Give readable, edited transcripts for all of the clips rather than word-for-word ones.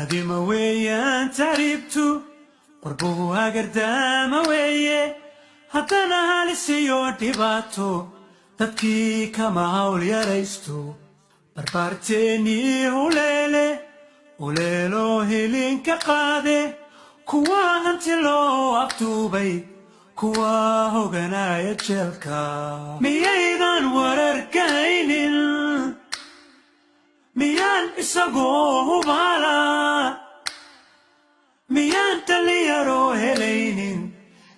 Adima weeyaan tahriibtu, qorbuhu hagardaama weeye, haddana halisiyo dhibaato dadkii kama hawl yaraysto. Barbaarteennii huleele huleeloo hilinka qaade, kuwa hanti loo afduubay, kuwa hoganaya jeelka. Miyaydan wararka haynin? Miyaan isagoo hubaala? Miyaan dhallinyaroo helaynin?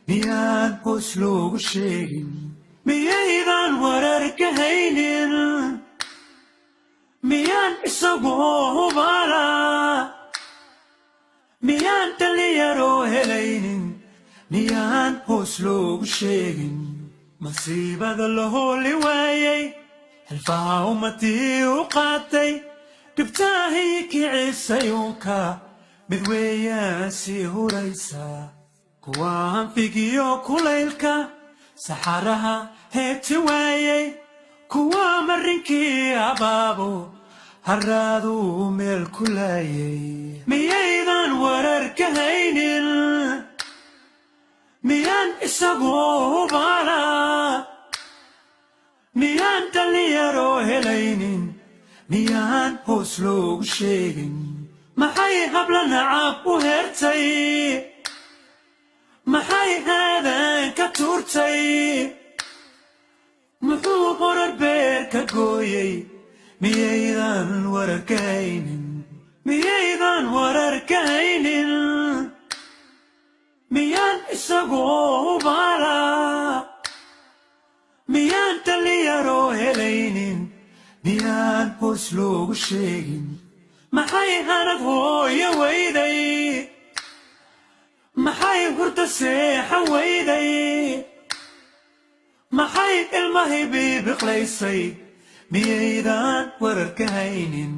Miyaan hoos loogu sheegin? Miyaydan wararka haynin? Miyaan isagoo hubaala? Miyaan dhallinyaroo helaynin? Miyaan hoos loogu sheegin? Masiibada la hooli waayey, xilfaha ummadii u qaatay, dhibtaahii kicisay uunka mid weeyaan sii huraysa, kuwa hanfigiyo kulaylka saxaraha heeti waayey, kuwa marinkii abaabo haraaduu meel ku laayay. Miyaydan wararka haynin? Miyaan isagoo hubaala? Miyaan dhallinyaroo helaynin? Miyaan hoos loogu sheegin? Maxay habla nacab u heertay? Maxay aadan ka tuurtay? Muxuu horar beer ka gooyey? Miyaydan wararka haynin? Miyaydan wararka haynin? Miyaan isagoo hubaala? Miyaan dhallinyaroo helaynin? Miyaan hoos loogu sheegin? Maxay hanad hooyo weyday? Maxay hurda seexan weyday? Maxay ilmahay biibiqlaysay? Miyaydan wararka haynin?